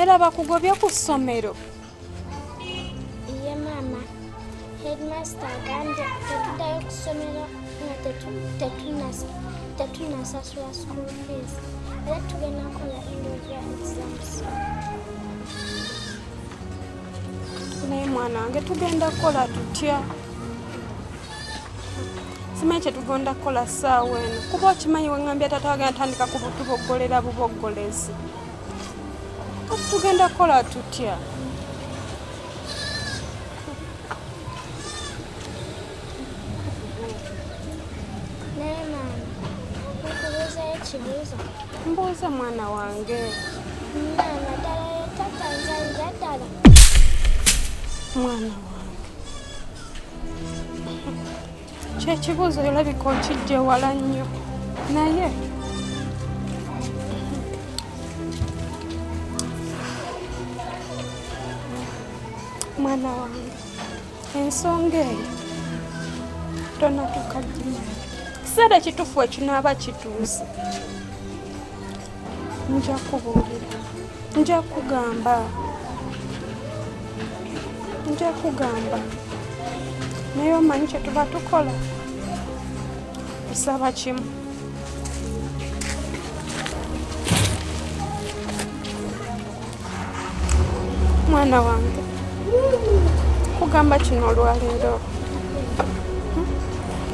Nera bakugobye ku ssomero? Ye maama, headmaster agambye tetuddayo ku ssomero nga tetunasasula school fees era tugenda kukola end of year exams. Naye mwana wange tugenda kukola tutya? Simanyi kyetugenda kukola ssaawa eno kuba okimanyi wengambye taata wagenda tandika ku butuboggolera buboggolezi. Kati tugenda kukola tutya? Naye maama, nkubuuzayo ekibuuzo. Mbuuza mwana wange. Maama, ddala ye taata nzalira ddala? Mwana wange, kyekibuuzo olabika okijja ewala nnyo naye mwana wange ensonga eyo tonatuuka gimanya. Kiseera ekituufu ekinaaba kituuse nja kubuulira, nja kugamba, nja kugamba. Naye omanyi kye tuba tukola? Kusaba kimu. Mwana wange, kugamba kino olwaleero,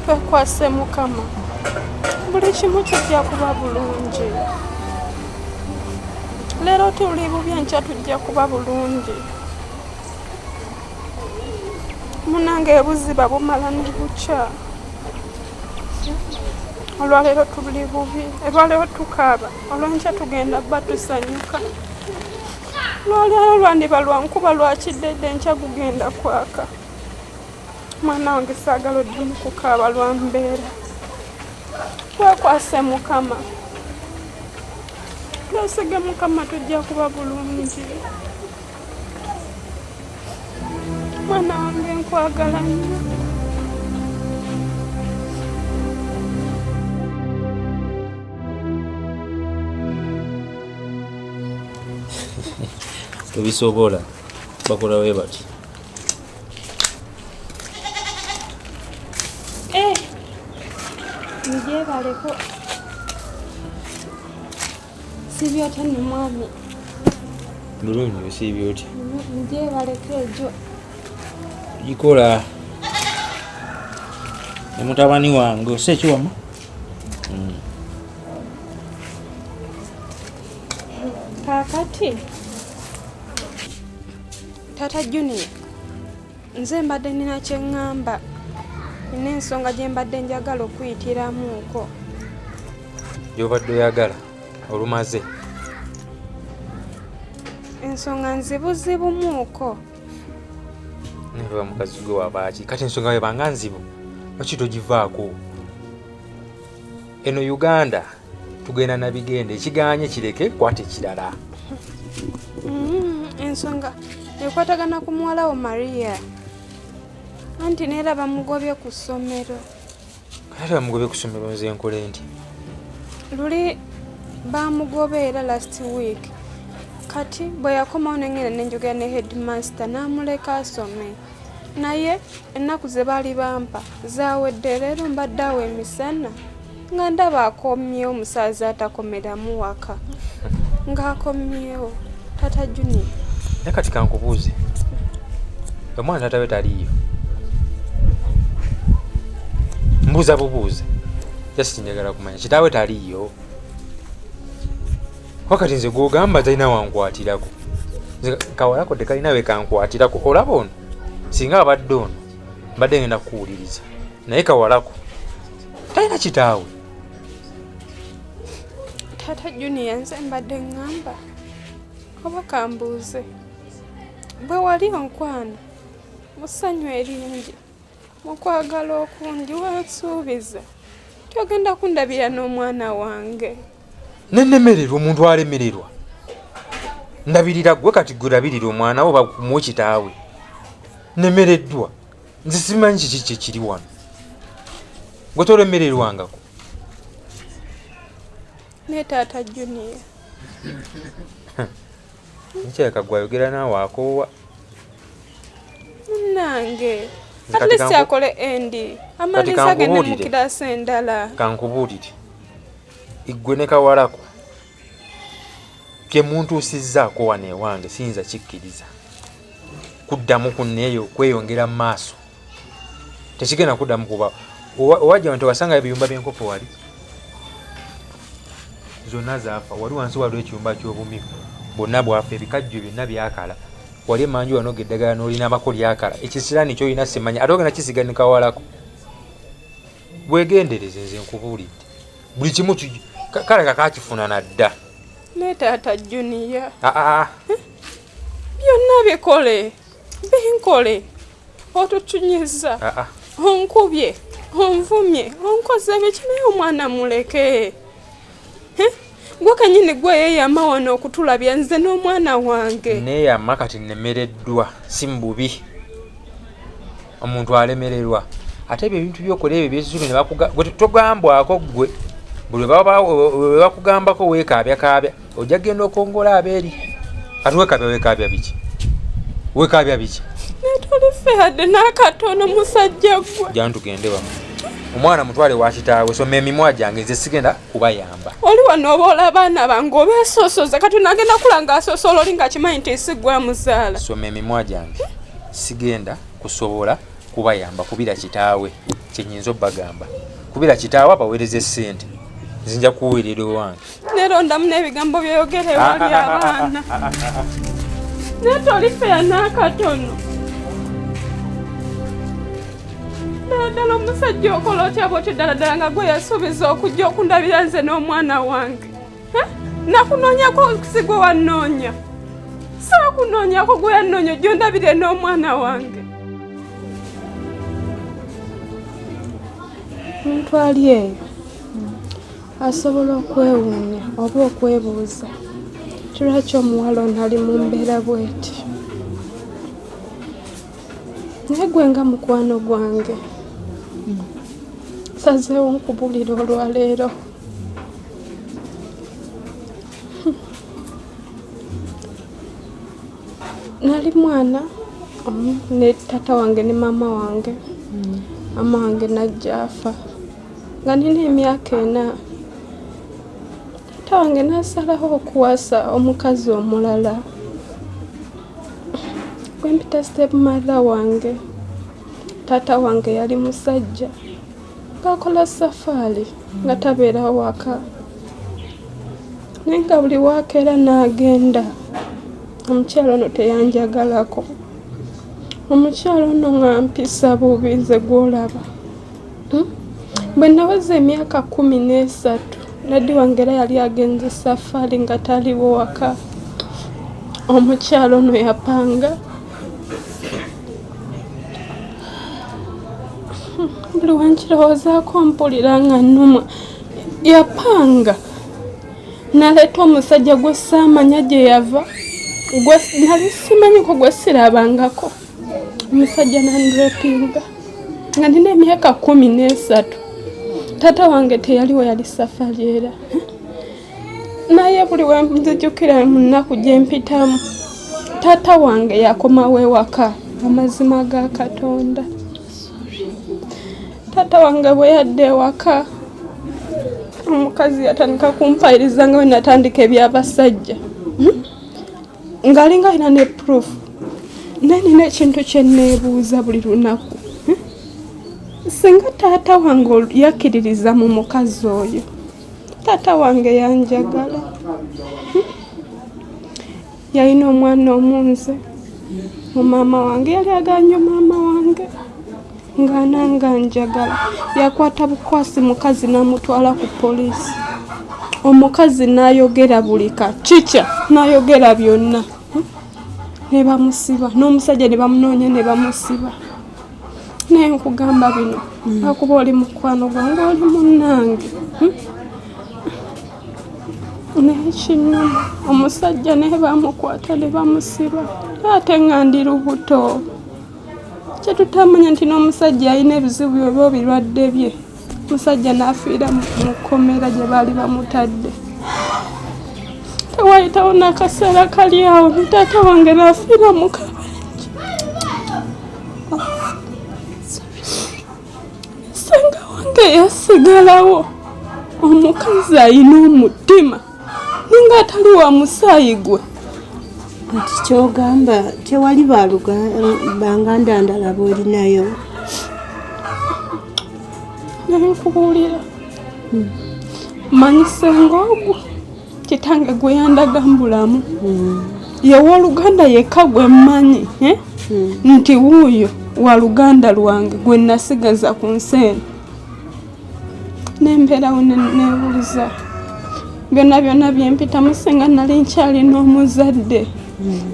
twekwase Mukama, buli kimu kijja kuba bulungi. Leero tuli bubi, enkya tujja kuba bulungi. Munange ebuziba bumala ne bukya. Olwaleero tuli bubi, olwaleero tukaaba, olwenkya tugenda bba tusanyuka. Olwaleero lwandiba lwa nkuba lwa kiddedde, enkya gugenda kwaka. Mwana wange saagala oddamu kukaaba lwa mbeera. Twekwase Mukama, twesige Mukama, tujja kuba bulungi. Mwana wange nkwagala nnyo. Tobisobola, bakola we bati. Eh, ngyebaleko siibye otya nno mwami? Bulungi, osiibye otya? Ngyebaleko egyo. Gikola ne mutabani wange osa ekiwama. Kaakati Taata Junior, nze mbadde nina kye ŋŋamba, nina ensonga gye mbadde njagala okuyitiramuuko. Gy'obadde oyagala olumaze? Ensonga nzibuzibumuuko. Naye mukazi gwe wabaaki? Kati ensonga webanga nzibu, lwaki togivaako? Eno Uganda tugenda na bigende, ekiganye kireke, kwata ekirala. Ensonga ekwatagana ku muwala wo Maria, anti neera bamugobye ku ssomero. Kati bamugobye ku ssomero, nze nkole nti? Luli bamugoba era last week. Kati bwe yakomawo nengenda nenjogera ne headmaster n'amuleka asome, naye ennaku ze baali bampa zaawedde. Leero mbadde awo emisana nga ndaba akomyewo, omusaaza atakomeramu waka ng'akomyewo, Tata Junior. Naye kati kankubuuze, omwana taata we taliiyo? Mbuuza bubuuza, just njagala kumanya, kitaawe taliiyo? Wakati nze gwogamba talina wankwatirako, nze kawalako tekalina we kankwatirako. Olaba ono singa abadde ono mbadde ngenda kukuwuliriza, naye kawalako talina kitaawe. Tata Junior, nze mbadde ŋŋamba oba kambuuze, bwe wali onkwana mu ssanyu eringi, mu kwagala okungi, wansuubiza tyogenda kundabira n'omwana wange. Nenemererwa, omuntu alemererwa ndabirira gwe, kati gwe labirira omwana wo bakumuwe kitaawe. Nemereddwa nze, simanyi kiki kyekiri wano. Gwe tolemererwangako? Ne Taata Junior. Nkyeka gwayogera naawe akoowa. Munnange, at least akole endi amaliriza agende mu kiraasi endala. Kankubuulire, iggwe ne kawalako bye muntuusizzaako wano ewange siyinza kikkiriza kuddamu kunneeyo kweyongera mu maaso. Tekigenda kuddamu kuba owajja nti wasangayo ebiyumba by'enkoko wali zonna zaafa. Wali wansi waliwo ekiyumba ky'obumyu bwonna bwafa, ebikajjo byonna byakala. Wali emanju wanoga eddagala n'olinabako lyakala. Ekisiraani kyolina simanya ate ogenda kisiga ne kawalako. Bwegendereze, nze nkubuulidde buli kimu kaleka kakifuna nadda. Ne taata Junior, byonna bikole binkole, otutunyiza, onkubye, onvumye, onkoze biki, naye omwana muleke. Gwe kenyini gwe yeeyama wano okutulabya nze n'omwana wange. Neeyama kati nnemereddwa, si mu bubi. Omuntu alemererwa ate ebyo ebintu byokola ebyo byekisubi ne gwe togambwako ggwe buli lwe bakugambako weekaabyakaabya ojja kugenda okongola abeeri. Kati weekaabya weekaabya biki? Weekaabya biki? Naye toli feyadde n'akatono musajja ggwe. Jangu tugende wamu. Omwana mutwale wa kitaawe, soma emimwa gyange, nze sigenda kubayamba. Oli wano oba olaba abaana bange obeesosoza, kati nagenda kula ng'asosola oli ng'akimanyi nti si ggwe amuzaala. Soma emimwa gyange, sigenda kusobola kubayamba. Kubira kitaawe, kyenyinza obbagamba, kubira kitaawe abaweereza essente, nze nja kuweerera owange. Nerondamu n'ebigambo byeyogera ewali abaana. Naye toli feya n'akatono. Ddala ddala omusajja okola otya bwotyo ddala ddala nga gwe yasuubiza okujja okundabira nze n'omwana wange? Nakunoonyako si gwe wannoonya. Saakunoonyako, gwe yannoonya ojja ondabire n'omwana wange. Omuntu ali eyo asobola okwewuunya oba okwebuuza lwaki omuwala ono ali mu mbeera bw'eti. Naye gwe nga mukwano gwange nsazeewo nkubulira olwaleero. Nali mwana ne taata wange ne maama wange. Maama wange n'ajja afa nga nina emyaka 4. Taata wange n'asalawo okuwasa omukazi omulala gwe mpita step mother wange. Taata wange yali musajja ng'akola safaari nga tabeera waka, naye nga buli wakeera n'agenda. Omukyala ono teyanjagalako. Omukyala ono nga mpisa bubi nze gw'olaba. Bwe naweza emyaka 13, daddy wange era yali agenze safaari nga taliwo waka. Omukyala ono yapanga. Buli wenkirowoozaako mpulira nga nnumwa. Yapanga n'aleeta omusajja gwe saamanya gye yava, gwe nali simanyiko, gwe sirabangako. Omusajja n'anrapinga nga nina emyaka 13. Taata wange teyaliwo, yali safaari era. Naye buli we nzijukira mu nnaku gye mpitamu, taata wange yakomawo ewaka. Amazima ga Katonda, taata wange bwe yadda ewaka, omukazi yatandika kumpayiriza nga bwe natandika ebyabasajja, ng'alinga alina ne proof. Naye nina ekintu kye neebuuza buli lunaku, singa taata wange yakkiririza mu mukazi oyo, taata wange yanjagala, yalina omwana omunze mu maama wange, yali aganye maama wange ng'ananga njagala. Yakwata bukwasi mukazi n'amutwala ku poliisi. Omukazi n'ayogera buli kakikya, n'ayogera byonna, ne bamusiba, n'omusajja ne bamunoonya ne bamusiba. Naye nkugamba bino lwakuba oli mukwano gwange, oli munnange. Naye kinnuma, omusajja naye bamukwata ne bamusiba, ate nga ndi lubuto. Kyetutamanya nti n'omusajja alina ebizibu bye oba ebirwadde bye. Omusajja n'afiira mu kkomera gye baali bamutadde. Tewayitawo n'akaseera kali awo ne taata wange n'afiira mu kabenje. Ssenga wange yasigalawo, omukazi alina omutima ninga atali wa musaayi gwe. Kati kyogamba tewali banganda ndala boolinayo? Naye nkubuulira, manyi ssenga ogwo kitange gwe yandaga mbulamu, ye wooluganda yekka gwe mmanyi nti wuuyo wa luganda lwange gwe nasigaza ku nsi eno. Nembeerawo neebuuza byonna byonna byempitamu, singa nali nkyalina omuzadde,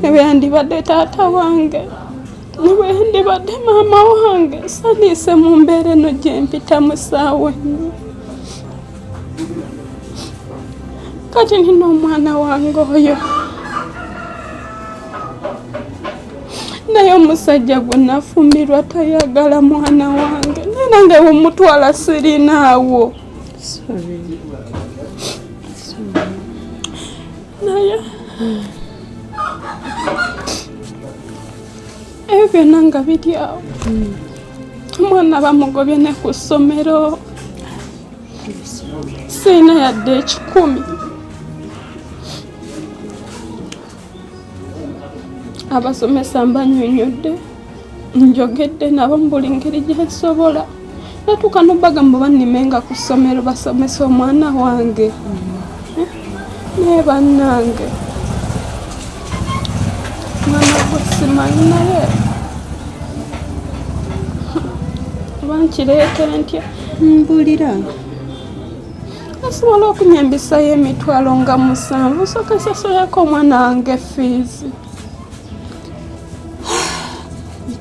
ne bwe yandibadde taata wange, ne bwe yandibadde maama wange, sandiise mu mbeera eno gye mpitamu saawa eno. Kati nina omwana wange oyo, naye omusajja gwe nafumbirwa tayagala mwana wange, naye nange wemutwala sirinaawo. Naye ebyo byonna nga biri awo, omwana bamugobye ne ku ssomero, sirina yadde 1. Abasomesa mbanyonyodde, njogedde nabo mu buli ngeri gye nsobola. Natuuka n'obagamba bannimenga ku ssomero basomese omwana wange. Naye bannange, mwana gwe simanyi, naye oba nkireete ntya? Mbuulira. Asobola okunyambisayo 7,000 sooka nsasuleko omwana wange fiizi.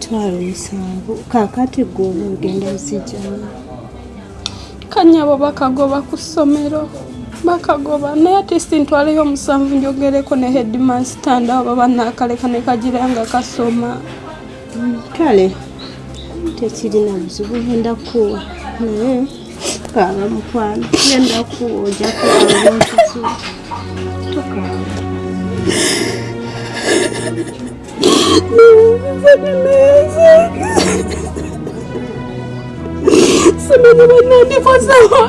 7,000? Kaakati gwe ogenda ozijjamu? Kanyabo bakagoba ku ssomero, bakagoba, naye at least ntwaleyo 7 njogereko ne headmaster ndawo baba naakaleka ne kagira nga kasoma. Kale tekirina buzibu, ngenda kukuwa, naye kaaba mukwano, ngenda kukuwa, ojja kukaaba okizuula. Tokaaba. Simanyi bannandikozewo.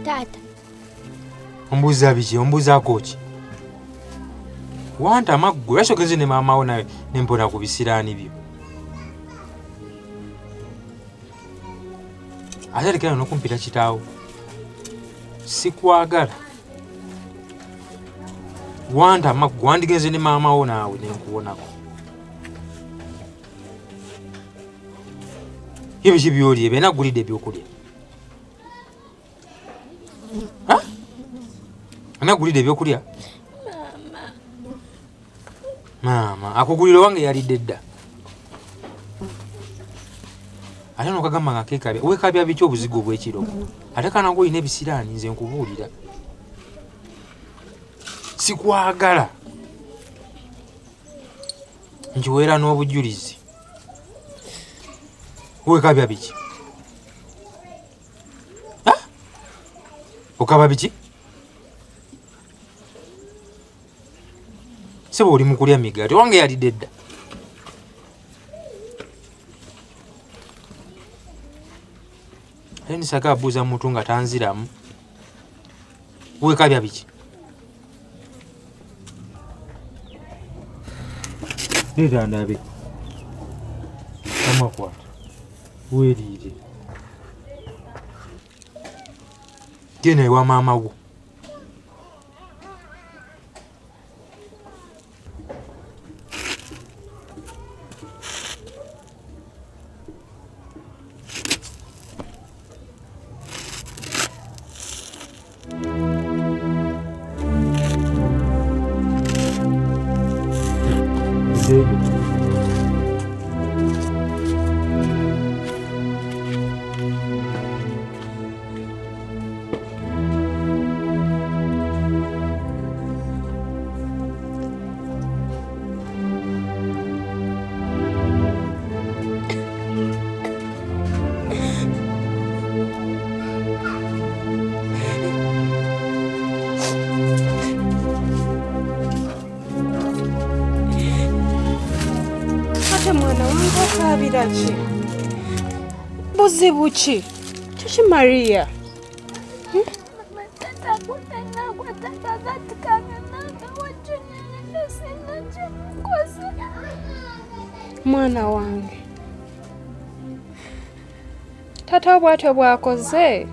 Taata. Ombuuza biki? Ombuuzaako ki? Wantama ggwe, lwaki ogenze ne maama wo nawe nempona ku bisiraani byo? Ate lekera n'okumpita kitaawo. Sikwagala. Wantama ggwe, wandigenze ne maama wo naawe nenkuwonako. Ye biki by'olya ebyo? Ani akugulidde ebyokulya? Ani akugulidde ebyokulya? Maama akugulira owange yalidde dda. Ate n'okagamba nga keekabya, weekabya biki obuzigo obw'ekiro? Ate kana gwe olina ebisiraani, nze nkubuulira. Sikwagala. Nkiweera n'obujulizi. Weekabya biki? Okaba biki? Sebo oli mu kulya migaati, owange yalidde dda. Ate ndisaka abuuza muntu nga tanziramu. Weekabya biki? Leeta ndabe. Amakwata. Weeriire. Genda ewa maama wo. Okaabira ki? Buzibu ki? Kiki Maria? Mwana wange, taata bw'atyo bw'akoze.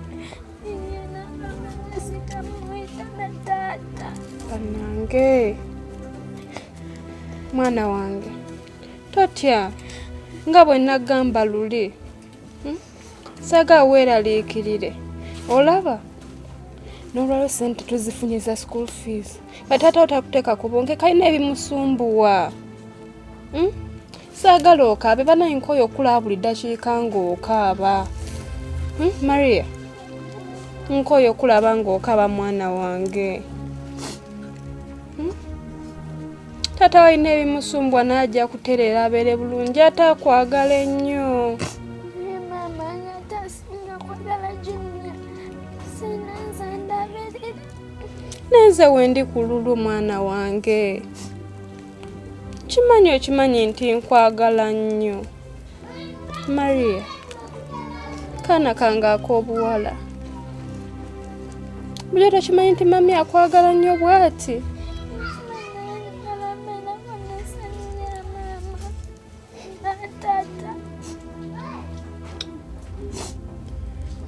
Bannange, mwana wange, totya nga bwe nagamba luli. Saagala weeraliikirire. Olaba n'olwalwo ssente tuzifunye za school fees. Kati taata wo takuteeka ku bunke, kalina ebimusumbuwa. Saagala okaabe, banaye nkooye okulaba buli ddakiika ng'okaaba. Maria, nkooye okulaba ng'okaaba mwana wange. Taata wo alina ebimusumbuwa naye ajja kutereera abeere bulungi, ate akwagala ennyo. Nenze wendi ku lulwo mwana wange. Kimanyi okimanyi nti nkwagala nnyo. Maria, kaana kange ak'obuwala. Bulijjo tokimanyi nti mami akwagala nnyo bw'ati?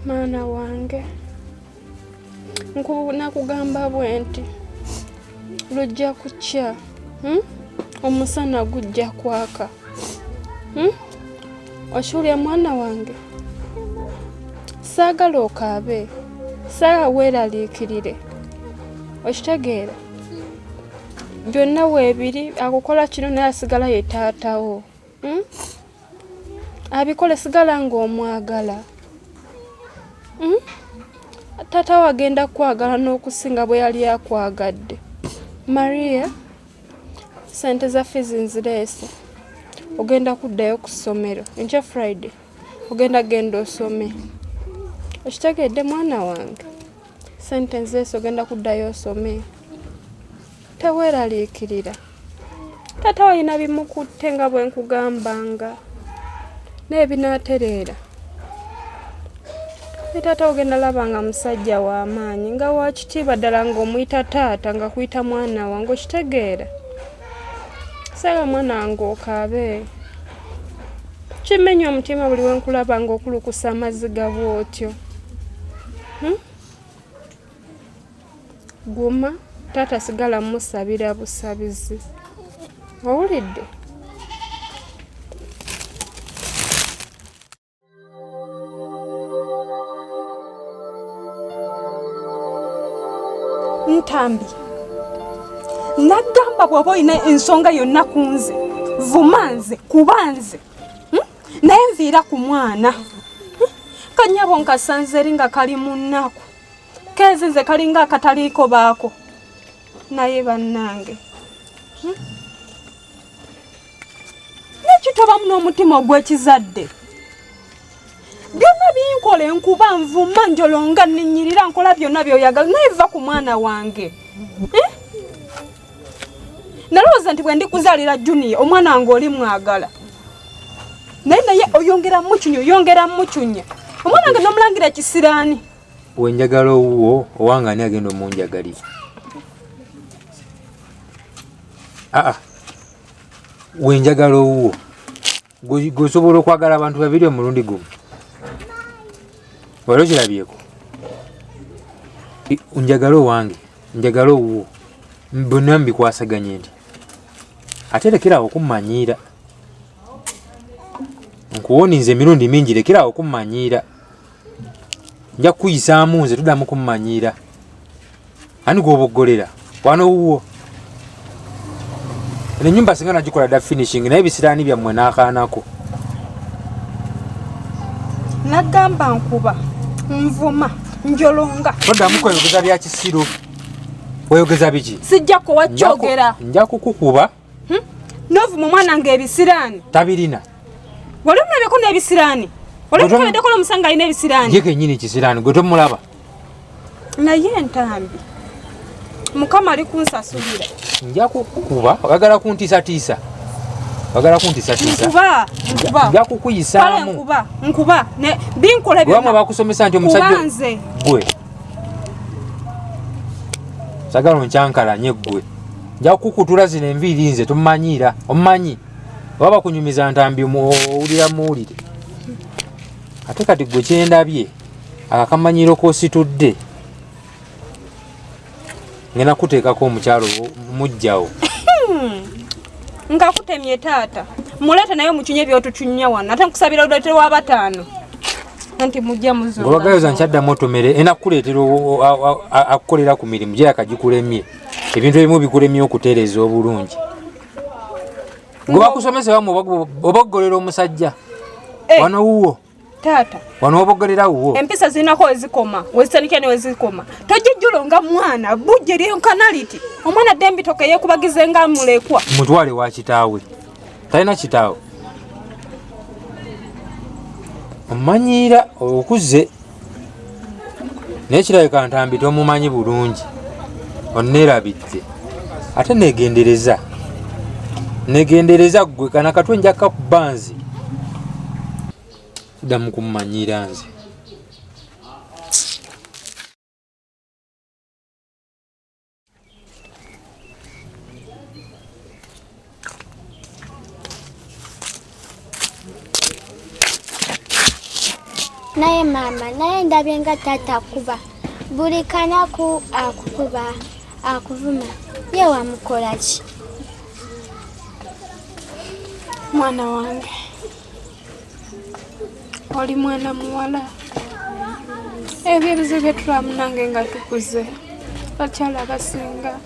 Mwana wange, nakugamba bwe nti lujja kukya, omusana gujja kwaka. Okiwulira mwana wange? Saagala okaabe, saagala weeraliikirire, okitegeera? Byonna weebiri, akukola kino naye asigala ye taatawo. Abikole, sigala ng'omwagala. Taata wo agenda kukwagala n'okusinga bwe yali akwagadde. Maria, ssente za fees nzireese. Ogenda kuddayo ku ssomero enkya Friday, ogenda genda osome. Okitegedde mwana wange? Ssente nzireese, ogenda kuddayo osome. Teweeraliikirira. Taata wo alina bimukutte nga bwe nkugambanga, naye binaatereera. Ne taata wo ogenda laba nga musajja wa maanyi, nga wa kitiibwa ddala, ng'omuyita taata, nga kuyita mwana wange, okitegeera? Saagala mwana wange okaabe. Kimmenya omutima buli we nkulaba ng'okulukusa amaziga bw'otyo. Guma, taata sigala musabira busabizi. Owulidde? Ntambi, nagamba bw'oba olina ensonga yonna ku nze, vuma nze, kuba nze, naye nviira ku mwana. Kanyabo nkasanze eri nga kali mu nnaku, keezi nze kalinga akataliiko baako. Naye bannange, nekitobamu n'omutima ogw'ekizadde. Byonna binkola, enkuba, nvuma, njolonga, nninyirira, nkola byonna by'oyagala, naye va ku mwana wange. Nalowooza nti bwe ndikuzaalira Junior, omwana wange oli mwagala, naye naye oyongera mucunya, oyongera mucunya. Omwana wange n'omulangira ekisiraani. Wenjagala owuwo, owange ani agenda omunjagalira? Aa, wenjagala owuwo, gwe osobola okwagala abantu babiri omulundi gumu? Wali okirabyeko? Njagala owange, njagala owuwo, bonna mbikwasaganye nti ate lekerawo okummanyiira. Nkuwoninze emirundi mingi, lekerawo okummanyiira. Nja kukuyisaamu nze, tuddamu kummanyiira. Ani gwoboggolera wano wuwo? Eno ennyumba singa nagikola dda finishing, naye ebisiraani byammwe n'akaanako. Nagamba nkuba, nvuma, njolonga. Toddamu kweyogeza bya kisiru. Weyogeza biki? Sijja kuwa kyogera. Nja kukukuba. Novuma omwana nga ebisiraani. Tabirina. Wali omulabyeko n'ebisiraani? Wali omukebeddeko n'omusanga alina ebisiraani? Ye kennyini kisiraani, gwe tomulaba. Naye entambi, Mukama ali kunsasulira. Nja kukukuba, oyagala kuntiisatiisa. Wagala kuntisatiisa. Nkuba, nkuba. Nja kukuyisaamu. Kale nkuba, nkuba. Ne binkola byonna. Wamwe bakusomesa nti omusajja. Kuba nze. Gwe. Sagala onkyankalanye ggwe. Nja kukutula zino enviiri nze tomanyiira. Omanyi. Oba bakunyumiza ntambi owulira muwulire. Ate kati gwe kyendabye akakamanyiro k'ositudde ngenda kuteekako omukyalo mujjawo. Nga kutemye taata. Mulete naye mukinye byotukinya wano. Ate nkusabira oleete wa bataano. Anti mujja muzunga. Ngobagayoza nkyaddamu otomere ena kukuleetera akukolera ku mirimu gye yakagikulemye. Ebintu ebimu bikulemye okutereeza obulungi. Gwe bakusomesa wamu oboggolera omusajja. Eh. Wano wuwo. Taata. Wano oboggolera wuwo. Empisa zirinako wezikoma, wezitandikira ne wezikoma. Tojja nga mwana, bujje lyenkana liti. Omwana ddembi toke yeekubagize nga mulekwa. Mutwale wa kitaawe. Talina kitaawe. Omanyiira okuze. Naye kirabika Ntambi tomumanyi bulungi. Onneerabidde. Ate neegendereza. Neegendereza ggwe kana katwe nja kukakuba nze. Ddamu kummanyiira nze. Naye maama, naye ndabye nga taata akuba. Buli kanaku akukuba, akuvuma. Ye wamukola ki? Mwana wange, oli mwana muwala. Ebyo ebizibu bye tulamu nange nga tukuze, bakyala abasinga.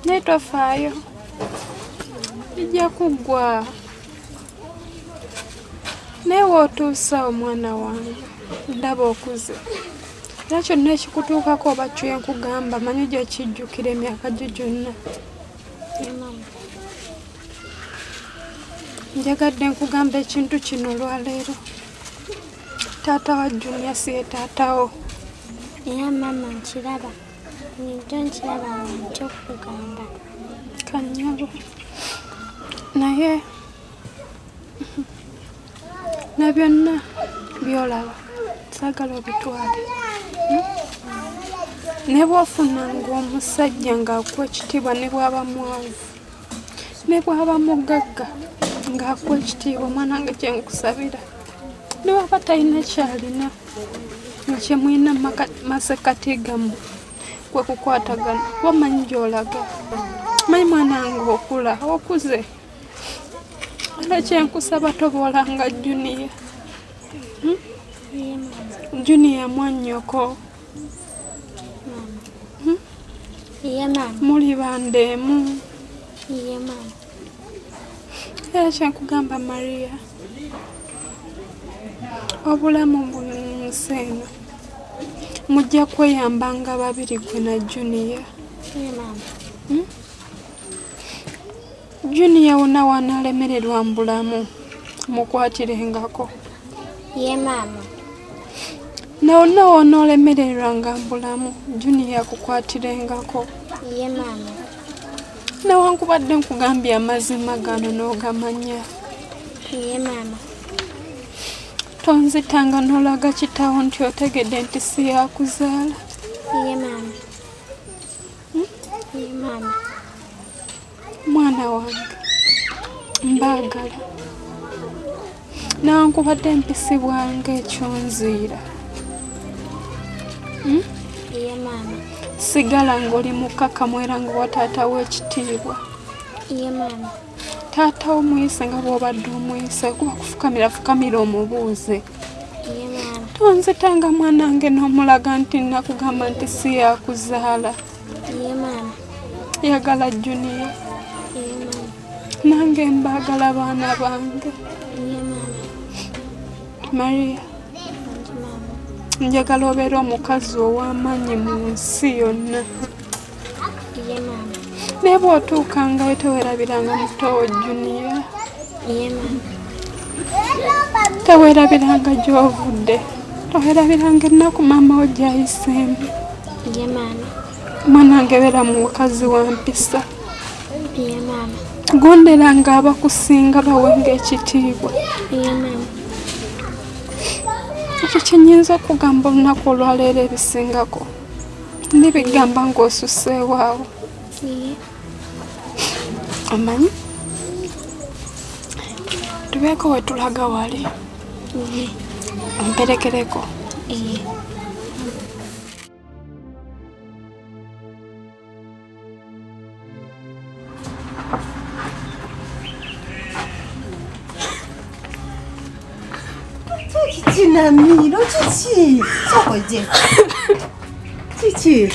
Naye tofaayo, bijja kuggwa. Naye w'otuusa omwana wange, ndaba okuze. Era kyonna ekikutuukako oba kye nkugamba, manyi ojja kijjukira emyaka gyo gyonna. Njagadde nkugamba ekintu kino olwaleero. Taata wa Junior si ye taata wo. Era maama nkiraba. Bulijjo nkiraba nga ntya okukugamba. Kannyabo. Naye na byonna by'olaba saagala obitwale. Ne bw'ofunanga omusajja ng'akuwa ekitiibwa ne bw'aba mwavu, ne bw'aba mugagga ng'akuwa ekitiibwa, omwana wange kye nkusabira. Ne bw'aba talina ky'alina nga kye mulina mu masekkati gammwe kwe kukwatagana, kuba omanyi gy'olaga. Omanyi mwana wange okula, okuze. Era kye nkusaba toboolanga Junior. Junior mwannyoko. Muli banda emu. Era kye nkugamba Maria, obulamu buno mu nsi eno mujja kweyambanga babiri gwe na Junior. Junior wonna w'anaalemererwa mu bulamu mukwatirengako. Ye maama. Na wonna w'onoolemererwanga mu bulamu Junior akukwatirengako. Ye maama. Newankubadde nkugambye amazima gano n'ogamanya. Ye maama. Tonzitanga n'olaga kitaawo nti otegedde nti si yakuzaala. Ye maama. Ye maama. Mwana wange, mbaagala. Newankubadde mpisibwa ng'ekyonziira. Ye maama. Sigala ng'oli mukkakkamu era ng'owa taata wo ekitiibwa. Ye maama. Taata wo muyise nga bw'obadde omuyise, kuba kufukamira fukamira omubuuze. Ye maama. Tonzitanga mwana wange n'omulaga nti nakugamba nti si yakuzaala. Ye maama. Yagala Junior. Ye maama. Nange mbaagala baana bange. Ye maama. Maria, njagala obeere omukazi ow'amaanyi mu nsi yonna. Ye maama. Naye bw'otuukangayo teweerabiranga muto wo Junior. Ye maama. Teweerabiranga gy'ovudde. Teweerabiranga ennaku maama wo gy'ayiseemu. Ye maama. Mwana wange beera mukazi wa mpisa. Ye maama. Gonderanga abakusinga bawenga ekitiibwa. Ekyo kye nnyinza okugamba olunaku olwaleero ebisingako ndibigamba ng'osuseewo awo. Omanyi tubeeko we tulaga wali omperekereko. Kiki Namiiro kiki? Sooka ojje. Kiki?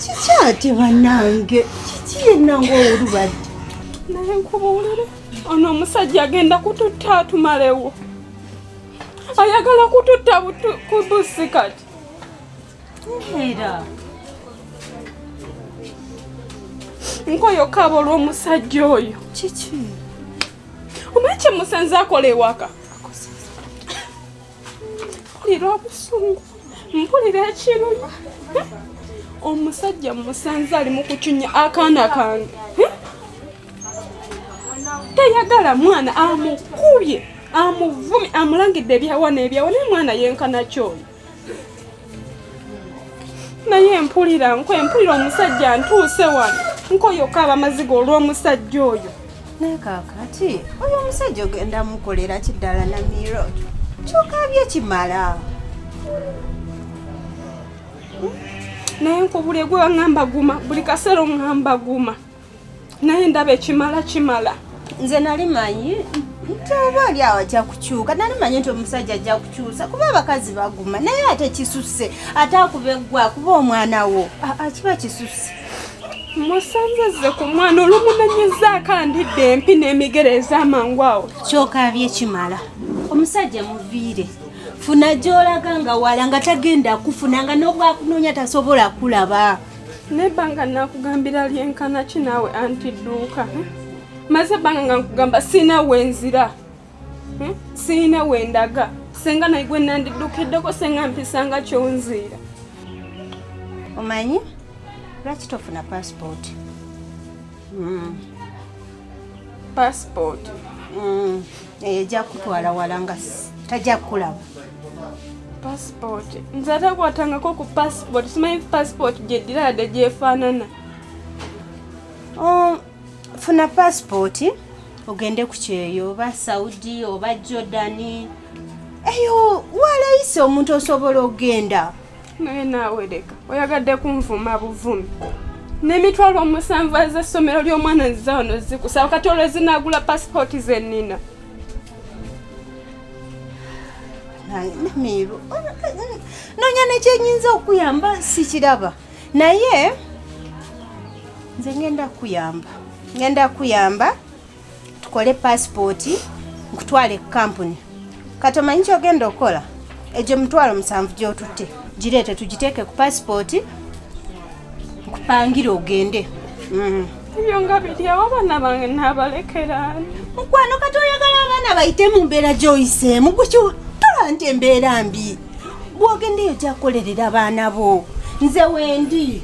Kiki ate bannange? Kiki yenna ng'olubadde? Naye nkubuulire ono omusajja agenda kututta atumalewo. Ayagala kututta kubusi kati. Era nkoyo kaaba olw'omusajja oyo. Kiki? Omanyi kye musanze akola ewaka? Mpulira obusungu, mpulira ekiruma. Omusajja musanze ali mu kucunya akaana kange. Teyagala mwana, amukubye, amuvumye, amulangidde ebyawa n'ebyawa, naye mwana yenkana kyoyo. Naye mpulira nkwe, mpulira omusajja ntuuse wano nkoyoka amaziga olw'omusajja oyo. Naye kaakati oyo omusajja ogenda mukolera ki ddala Namiiro? Kyokabye kimala. Naye nkubulye gwe waŋŋamba guma, buli kaseera oŋŋamba guma, naye ndaba ekimala kimala. Nze nali manyi nti oba oli awo ajja kukyuka, nali manyi nti omusajja ajja kukyusa kuba abakazi baguma, naye ate kisusse, ate akuba eggwa, akuba omwana wo, kiba kisusse. Musanze zze ku mwana olumunonyezaako andidde empi n'emigere ez'amangu awo. Kyokabye kimala, omusajja muviire, funa gy'olaga nga wala nga tagenda kufuna, nga n'obwakunoonya tasobola kulaba. N'ebbanga naakugambira lyenkana ki naawe anti dduuka. Maze ebbanga nga nkugamba sirina wenzira, sirina wendaga, senga naye gwe nandiddukiddeko senga mpisanga kyonziira. Omanyi lwaki tofuna passport? Passport? Eyo ejja kutwala wala nga tajja kukulaba. Passport nze atakwatangako ku passport, simanyi passport gyeddira yadde gyefaanana. Funa passport ogende ku kyeyo oba Saudi oba Jordan, eyo walayise omuntu osobola okugenda. Naye naawe leka, oyagadde kunvuma buvumi. N'emitwalo 7 ez'essomero ly'omwana nziza wano zikusaba, kati olwo zinaagula passport ze nnina. Namiiro, noonya nekyenyinza okuyamba sikiraba, naye nze ngenda kuyamba, ngenda kuyamba tukole passport nkutwale ku kampuni. Kati omanyi kyogenda okukola? Egyo 70,000 gy'otutte gireete tugiteeke ku passport nkupangire ogende. Ebyo nga biri awo, abaana bange naabalekera. Mukwano, kati oyagala abaana bayite mu mbeera gy'oyiseemu, gwe tolaba nti embeera mbi. Bw'ogenda eyo ojja kukolerera abaana bo. Nze wendi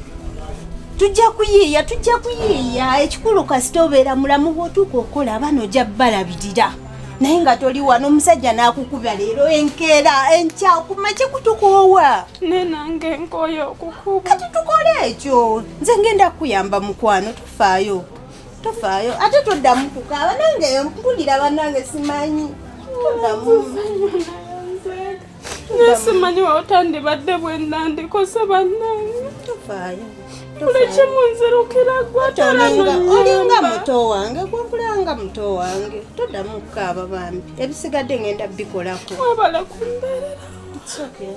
tujja kuyiiya, tujja kuyiiya. Ekikulu kasita obeera mulamu, bw'otuuka okukola abaana ojja balabirira. Naye nga toli wano omusajja n'akukuba leero enkeera enkya okumakye kutukoowa. Ne nange nkooye okukuba. Kati tukole ekyo, nze ngenda kuyamba mukwano, tofaayo, tofaayo, ate toddamu kukaaba. Nange mpulira bannange simanyi, toddamu. Nesimanyi otandibadde bwe nandikoze bannange. Tofaayo. Buli kimu nzirukira gwe Olinga muto wange, gwenkulanga muto wange, toddamu kukaaba bambi, ebisigadde ngenda bikolako. Webale kumbeerera. It's okay.